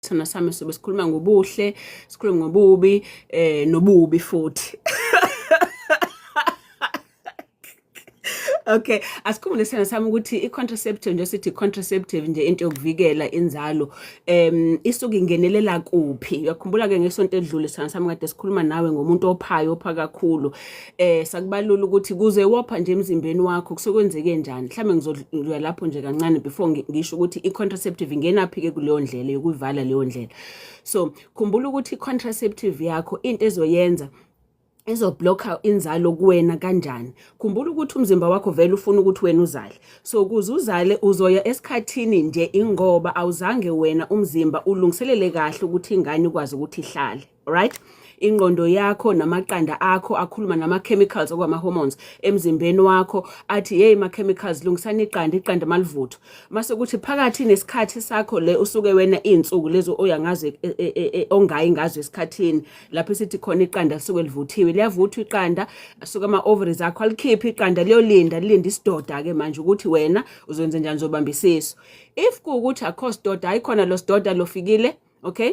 Sithanda sami, sobe sikhuluma ngobuhle, sikhulume ngobubi, nobubi futhi. Okay, asikhumbule sithanda sami ukuthi i-contraceptive nje, sithi contraceptive nje into yokuvikela inzalo, isuke ingenelela kuphi? Uyakhumbula ke ngesonto edlule, sithanda sami, kade sikhuluma nawe ngomuntu ophayo, opha kakhulu. Sakubalula ukuthi kuze wopha nje emzimbeni wakho kusekwenzeke njani. Mhlambe ngizodlula lapho nje kancane before ngisho ukuthi i-contraceptive ingenaphi ke kuleyo ndlela yokuyivala leyo ndlela. So khumbula ukuthi i-contraceptive yakho into ezoyenza izoblocka inzalo kuwena kanjani. Khumbula ukuthi umzimba wakho vele ufuna ukuthi wena uzale. So ukuze uzale uzoya esikhathini nje, ingoba awuzange wena umzimba ulungiselele kahle ukuthi ingane ikwazi ukuthi ihlale. Alright, ingqondo yakho namaqanda akho akhuluma nama-chemicals, okwama-hormones emzimbeni wakho, athi, "Hey, ma-chemicals, lungisani iqanda, iqanda malivuthwa." Mase kuthi phakathi nesikhathi sakho le usuke wena iy'nsuku lezo oya ngazo ongayi ngazo esikhathini, lapho esithi khona iqanda lisuke livuthiwe, liyavuthwa iqanda, asuke ama-ovaries akho alikhiphe iqanda, liyolinda, lilinda isidoda-ke manje ukuthi wena uzoyenza njani, uzobamba isisu. If kuwukuthi akho sidoda, ayikhona lo sidoda lofikile, okay,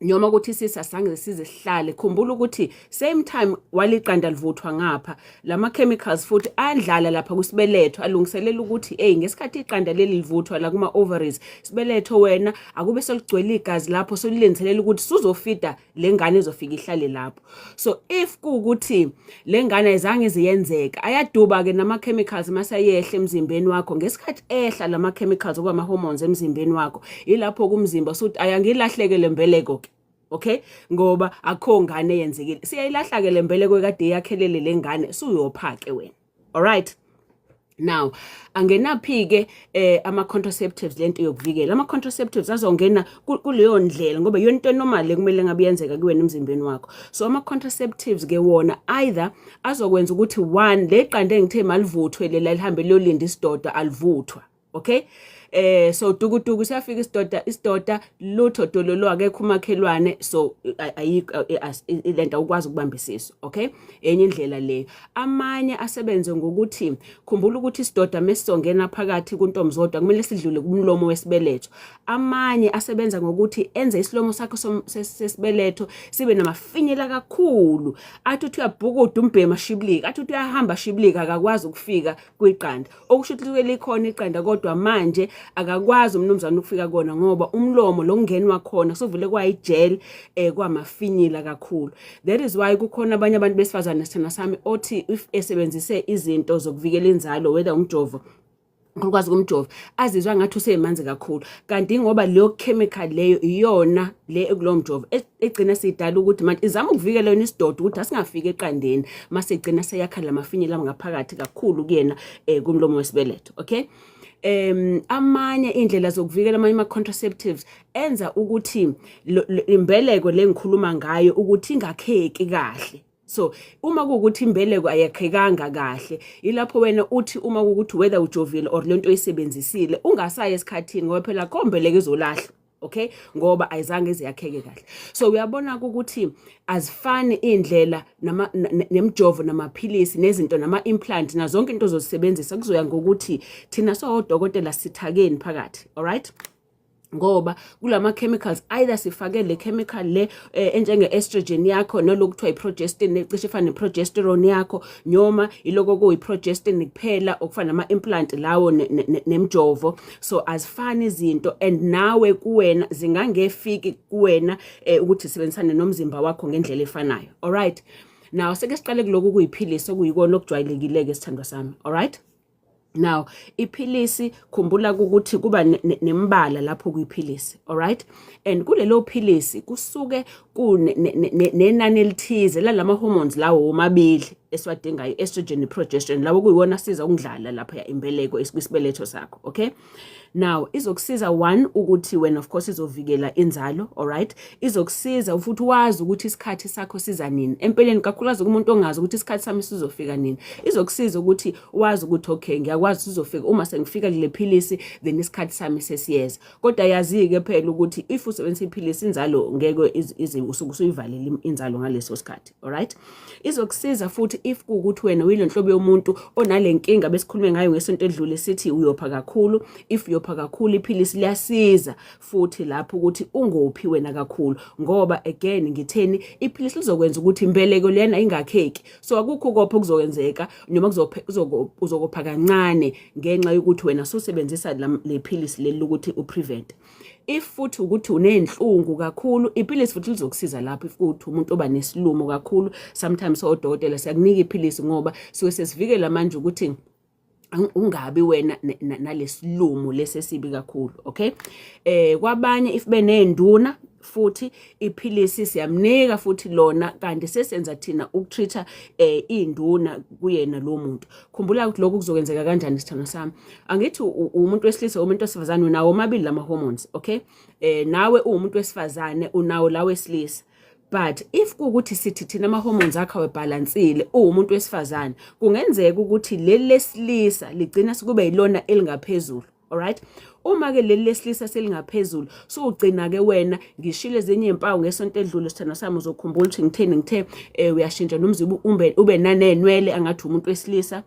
noma ukuthi isisu asange size sihlale, khumbula ukuthi same time waliqanda livuthwa ngapha, lama chemicals futhi adlala lapha kusibeletho, alungiselela ukuthi, hey, ngesikhathi iqanda leli livuthwa la kuma ovaries, sibeletho wena akube seligcwele igazi lapho, sokulindiselela ukuthi suzofida le ngane ezofika ihlale lapho. So if kuwukuthi le ngane ayizange ziyenzeka, ayaduba ke nama chemicals masayehla emzimbeni wakho. Ngesikhathi ehla lama chemicals, okwama hormones emzimbeni wakho, ilapho kumzimba suthi ayangilahleke lembeleko ke, okay, ngoba akho ngane eyenzekile. Siyayilahla ke lembeleko ekade yakhelele lengane, suyopha ke wena. Alright, now angenaphi ke ama contraceptives, lento yokuvikela? Ama contraceptives azongena kuleyo ndlela ngoba iyona into normal ekumele ngabe yenzeka kuwena emzimbeni wakho. So ama contraceptives ke wona either azokwenza ukuthi one, le qanda engithe malivuthwe lela lihambe liyolinda isidoda, alivuthwa, okay? So dukuduku siyafika isidoda, isidoda lutho, dololo, akekho umakhelwane. So ayikho lento, awukwazi ukubamba isisu, okay? Enye indlela leyo. Amanye asebenze ngokuthi, khumbula ukuthi isidoda mesizongena phakathi kuntomzodwa kumele sidlule kumlomo wesibeletho. Amanye asebenza ngokuthi enze isilomo sakho sesibeletho sibe namafinyela kakhulu, athi uthi uyabhukuda umbhema ashibilika, athi uthi uyahamba ashibilika, akakwazi ukufika kwiqanda. Okusho ukuthi lisuke likhona iqanda, kodwa manje akakwazi umnumzane ukufika kona ngoba umlomo lo kungenwa khona sovele kwayijel, kwamafinyila kakhulu. That is why kukhona abanye abantu besifazane, sithanda sami, othi if esebenzise izinto zokuvikela inzalo, whether umjovo, ukwazi kumjova, azizwa ngathi usemanzi kakhulu, kanti ngoba leyo chemical leyo iyona le ekulowo mjovo egcina seyidala ukuthi manje izama ukuvikela yona isidoda ukuthi asingafiki eqandeni, mase igcina seyakha lamafinyela ngaphakathi kakhulu kuyena, kumlomo wesibeletho, okay? Amanye indlela zokuvikela, amanye ama contraceptives enza ukuthi imbeleko le ngikhuluma ngayo ukuthi ingakheki kahle. So uma kuwukuthi imbeleko ayakhekanga kahle, ilapho wena uthi uma kuwukuthi whether ujovile or lento oyisebenzisile, ungasayi esikhathini, ngoba phela kombeleko izolahlwa, okay, ngoba ayizange iziyakheke kahle. So uyabona ukuthi azifani indlela nama nemijovo namaphilisi nezinto nama implant nazonke into ozozisebenzisa, kuzoya ngokuthi thina sowodokotela sithakeni phakathi, alright? Ngoba kulama chemicals either sifake le chemical le enjenge estrogen yakho nolokuthiwa iprogestin, ecishe ifane neprogesterone yakho, noma iloko kuyiprogestin kuphela, okufana nama implant lawo nemjovo. So azifani izinto and nawe kuwena zingangefiki kuwena, ukuthi sibenzisane nomzimba wakho ngendlela efanayo. Alright, now seke siqale kuloku kuyiphilisi, okuyikona okujwayelekile ke, sithandwa sami, alright? Now iphilisi, khumbula ukuthi kuba nembala lapho kuyiphilisi, alright? And kulelo philisi kusuke kunenani elithize lalama hormones lawo womabili esiwadingayo, estrogen neprogesterone, lawo kuyiwona asiza ukundlala lapha imbeleko esikwisibeletho sakho, okay? Now izokusiza one ukuthi wena of course izovikela inzalo, alright? Izokusiza futhi wazi ukuthi isikhathi sakho siza nini empeleni, kakhulukazi kumuntu ongazi ukuthi isikhathi sami sizofika nini. Izokusiza ukuthi wazi ukuthi, okay, ngiyakwazi sizofika uma sengifika kule philisi, then isikhathi sami sesiyeza. Kodwa yazi-ke phela ukuthi if usebenzisa iphilisi, inzalo ngeke ize usuke usuyivalele inzalo ngaleso sikhathi, alright? Izokusiza futhi. ukuthi if kuwukuthi wena uyile nhlobo yomuntu onale nkinga besikhulume ngayo ngesonto edlule sithi uyopha kakhulu, if uyopha kakhulu iphilisi liyasiza futhi lapho ukuthi ungophi wena kakhulu, ngoba again ngitheni, iphilisi lizokwenza ukuthi imbeleko lena ingakheki, so akukho kopha okuzokwenzeka noma uzokopha kancane ngenxa yokuthi wena susebenzisa le philisi leli lokuthi uprevent. If futhi ukuthi unenhlungu kakhulu, iphilisi futhi lizokusiza lapho. If kuthi umuntu oba nesilumo kakhulu, sometimes odokotela siyakunika iphilisi ngoba suke sesivikela manje ukuthi ungabi wena nalesilumo lesesibi kakhulu, okay? Kwabanye if benenduna futhi iphilisi siyamnika futhi lona, kanti sesenza thina ukutreat induna kuyena lo muntu. Khumbula ukuthi lokhu kuzokwenzeka kanjani, sithando sami. Angithi umuntu wesilisa, umuntu wesifazane unawo omabili lama hormones, okay? Nawe uwumuntu wesifazane unawo la wesilisa, but if kuwukuthi sithi thina ama-hormones akho awebhalansile, uwumuntu wesifazane, kungenzeka ukuthi leli lesilisa ligcina sekube yilona elingaphezulu, alright? Uma ke leli lesilisa selingaphezulu, so ugcina ke wena, ngishilo ezinye izimpawu ngesonto edlule, sithando sami, uzokhumbula ukuthi ngitheni. Ngithe uyashintsha nomzimba, ube nanenwele angathi umuntu wesilisa,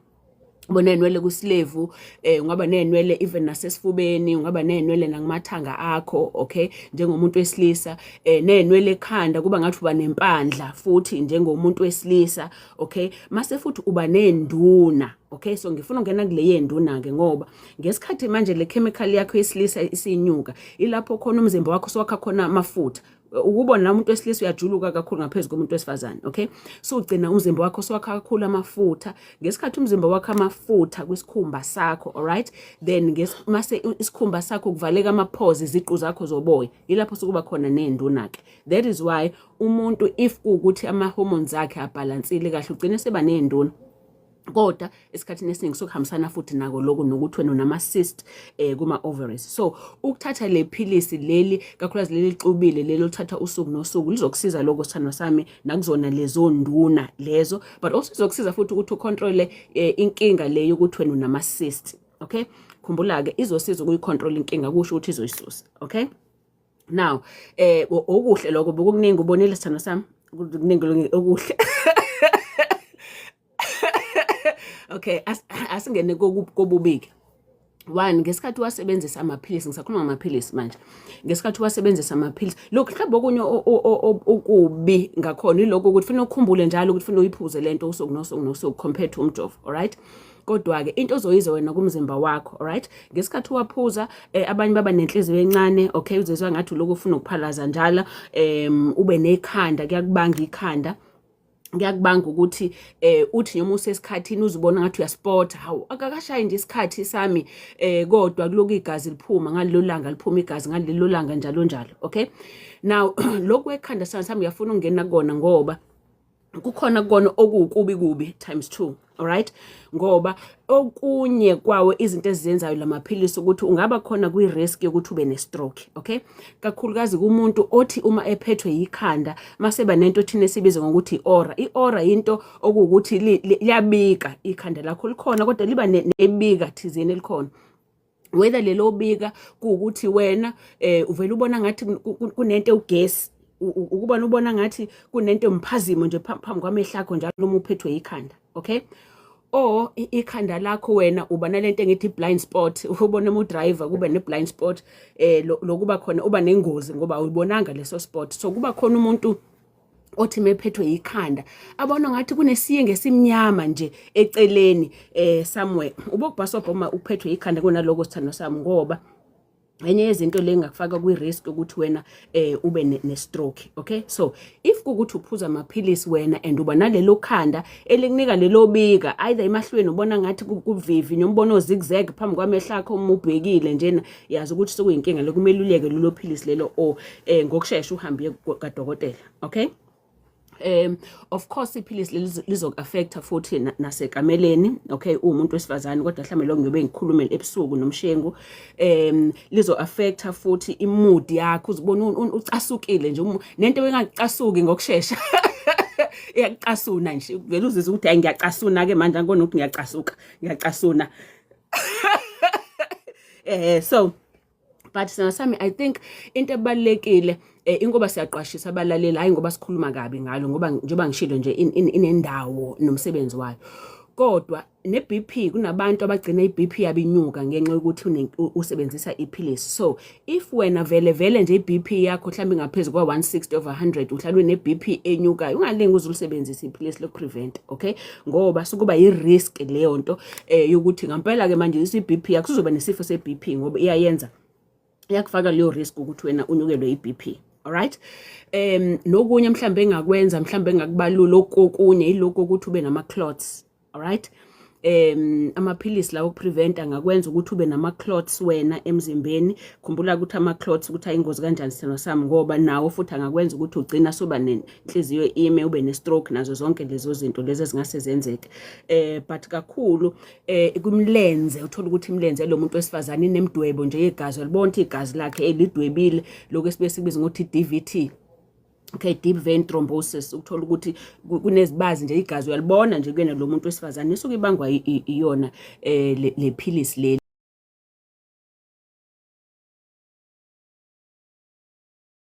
ubona nenwele kusilevu, ungaba nenwele even nasesifubeni, ungaba nenwele nakumathanga akho, okay, njengomuntu wesilisa, nenwele ekhanda, kuba ngathi uba nempandla futhi njengomuntu wesilisa, okay? Mase futhi uba nenduna, okay? So ngifuna ukungena kule yenduna ke, ngoba ngesikhathi manje le chemical yakho yesilisa isinyuka, ilapho khona umzimba wakho sowakha khona amafutha. Ukubona la umuntu wesilisa uyajuluka kakhulu ngaphezulu komuntu wesifazane, okay? So ugcina umzimba wakho sowakha kakhulu amafutha. Ngesikhathi umzimba wakho amafutha kwisikhumba sakho, alright, then mase isikhumba sakho kuvaleka ama-pores, iziqu zakho zoboya, ilapho sokuba khona nenduna ke. That is why umuntu if kuwukuthi ama-hormones akhe abhalansile kahle, ugcine seba nenduna, kodwa esikhathini esiningi sokuhambisana futhi nako lokhu nokuthi wena unama-cyst kuma-ovaries. So ukuthatha le philisi leli, kakhulukazi leli lixubile leli olithatha usuku nosuku, lizokusiza lokho, sithandwa sami, nakuzona lezo nduna lezo, but also izokusiza futhi ukuthi ucontrole inkinga le yokuthi wena unama-cyst, okay? Khumbula-ke, izosiza ukuyicontrol inkinga, kusho ukuthi izoyisusa, okay? Now okuhle lokho bokukuningi, ubonile, sithando sami, kuningi okuhle. Okay, asingene kobubiki. One, ngesikhathi wasebenzisa amaphilisi, ngisakhuluma ngamaphilisi manje, ngesikhathi wasebenzisa amaphilisi, lokhu mhlawumbe okunye okubi ngakhona ilokho ukuthi ufuna ukukhumbule njalo ukuthi ufuna uyiphuze lento usuku nosuku nosuku compared to umjovo, alright? Kodwa-ke into ozoyizwa wena kumzimba wakho, alright, ngesikhathi uwaphuza, abanye baba nenhliziyo encane, okay? Uzizwa ngathi ulokhu ufuna ukuphalaza njalo, ube nekhanda, kuyakubanga ikhanda, kuyakubanga ukuthi uthi noma usesikhathini uzibona ngathi uyaspota, hawu, akakashayi nje isikhathi sami, kodwa kuloku igazi liphuma ngalelo langa, liphuma igazi ngalelo langa njalo njalo, okay? Now lokhu kwekhanda sami ngiyafuna ukungena kona ngoba kukhona kona okuwukubi kubi times 2, alright? Ngoba okunye kwawo izinto ezizenzayo lamaphilisi ukuthi ungaba khona kwi-risk yokuthi ube ne-stroke, okay? Kakhulukazi kumuntu othi uma ephethwe yikhanda maseba nento thina esibiza ngokuthi i-aura. I-aura into okuwukuthi liyabika ikhanda lakho likhona, kodwa liba nebika thizeni elikhona, whether lelo bika kuwukuthi wena uvela ubona ngathi kunento ugesi, ukubona ubona ngathi kunento emphazimo nje phambi kwamehlo akho njalo uma uphethwe ikhanda, okay? Or ikhanda lakho wena uba nalento engithi blind spot, ubona uma udriver kube ne blind spot, lokuba khona uba nengozi ngoba awuyibonanga leso spot. So kuba khona umuntu othi mephethwe ikhanda abona ngathi kunesiyenge esimnyama nje eceleni somewhere. Ubokubhasobha uma uphethwe ikhanda kunaloko, sithando sami, ngoba enye yezinto le engakufaka kwi-risk ukuthi wena ube ne-stroke, okay? So if kukuthi uphuza amaphilisi wena and uba nalelo khanda elikunika lelo bika, either emahlweni ubona ngathi kuvivi noma ubona ozigzag phambi kwamehlo akho uma ubhekile njena, yazi ukuthi sekuyinkinga lokumele uliyeke lelo philisi lelo or ngokushesha uhambe uye kadokotela, okay? Of course iphilisi leli lizoku-affecta futhi nasekameleni, okay, uwumuntu wesifazane, kodwa mhlawumbe lokho ngiyobe ngikhulumele ebusuku nomshengu. Lizo-affecta futhi imood yakho, uzibona ucasukile nje, nento engacasuki ngokushesha iyacasuna nje, vele uzizwe ukuthi hayi, ngiyacasuna ke manje, angibona ukuthi ngiyacasuka, ngiyacasuna. So But sina sami, I think into ebalulekile, ingoba siyaqwashisa abalaleli, hayi ngoba sikhuluma kabi ngalo, ngoba njengoba ngishilo nje, inendawo nomsebenzi wayo. Kodwa ne-BP, kunabantu abagcina i-BP yabo inyuka ngenxa yokuthi usebenzisa iphilisi. So if wena vele vele nje i-BP yakho mhlawumbe ingaphezu kwa-160 over 100, uhlala une-BP enyukayo, ungalingi uze ulisebenzise iphilisi loku-prevent, okay? Ngoba sukuba i-risk leyo nto yokuthi ngampela-ke manje i-BP yakho uzoba nesifo se-BP, ngoba iyayenza, iyakufaka leyo risk ukuthi wena unyukelwe i-BP. Alright, nokunye mhlambe engakwenza, mhlambe engakubalula okokunye, ilokho ukuthi ube nama clots. Alright, amaphilisi lawo okuprevent angakwenza ukuthi ube nama clots wena emzimbeni. Khumbula ukuthi ama clots ukuthi ayingozi kanjani, sithando sami, ngoba nawo futhi angakwenza ukuthi ugcina soba nenhliziyo ime, ube ne stroke, nazo zonke lezo zinto lezi ezingase zenzeke. But kakhulu kumlenze, uthola ukuthi imlenze lo muntu wesifazane inemidwebo nje yegazi, alibona ukuthi igazi lakhe elidwebile, lokho esibe sikubiza ngokuthi DVT, okay, deep vein thrombosis. Ukuthola ukuthi kunezibazi nje, igazi uyalibona nje kuyena lo muntu wesifazane, isuke ibangwa iyona le philisi leli.